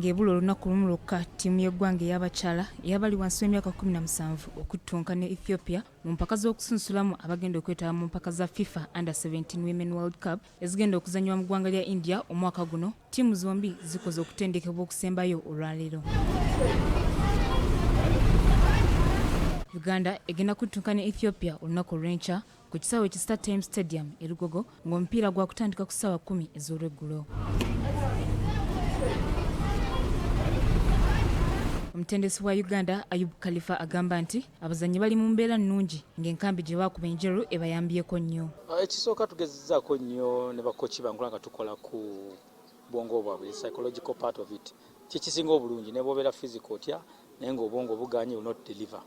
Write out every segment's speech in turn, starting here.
Ng'ebula olunaku lumu lwokka ttiimu y'eggwanga ey'abakyala ey'abali wansi w'emyaka 17 okuttunka ne Ethiopia mu mpaka z'okusunsulamu abagenda okwetaba mu mpaka za FIFA Under 17 Women World Cup ezigenda okuzannyibwa mu ggwanga lya India omwaka guno, ttiimu zombi zikoze okutendekebwa okusembayo olwaleero. Uganda egenda kuttunka ne Ethiopia olunaku olw'enkya ku kisaawe ki Star Times Stadium e Lugogo ng'omupiira gwakutandika ku ssaawa 10 ez'olweggulo. Omutendesi wa Uganda Ayub Khalifa agamba nti abazannyi bali mu mbeera nnungi ng'enkambi gye baakuba enjeru ebayambyeko nnyo. Ekisooka tugezezzaako nnyo ne bakoci bange nga tukola ku bwongo bwabwe, psychological part of it kikisinga obulungi ne bw'obeera physical otya naye ng'obwongo buganye will not deliver.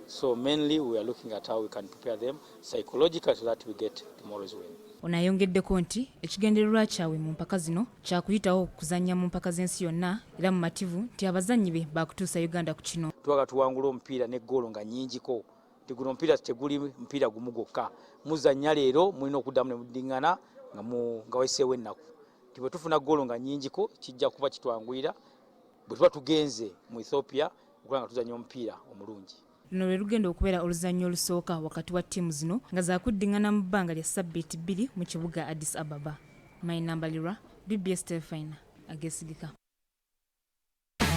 So mainly we are looking at how we can prepare them psychologically so that we get tomorrow's win. Ono ayongeddeko nti ekigendererwa kyabwe mu mpaka zino kyakuyitawo kuzannya mu mpaka z'ensi yonna era mumativu nti abazannyi be baakutuusa Uganda ku kino. Twagala tuwangula omupiira ne ggoolo nga nnyingiko nti guno omupiira teguli mupiira gumu gwokka, muzannya leero mulina okuddamu ne muddingana nga wayiseewo ennaku, nti bwe tufuna ggoolo nga nnyingiko kijja kuba kitwanguyira bwe tuba tugenze mu Ethiopia okuba nga tuzannya omupiira omulungi. Luno lwe lugenda okubeera oluzannya olusooka wakati wa ttiimu zino nga zakuddingana mu bbanga lya ssabbiiti 2 mu kibuga Addis Ababa. Mayinambalirwa, BBS Terefayina, ageesigika.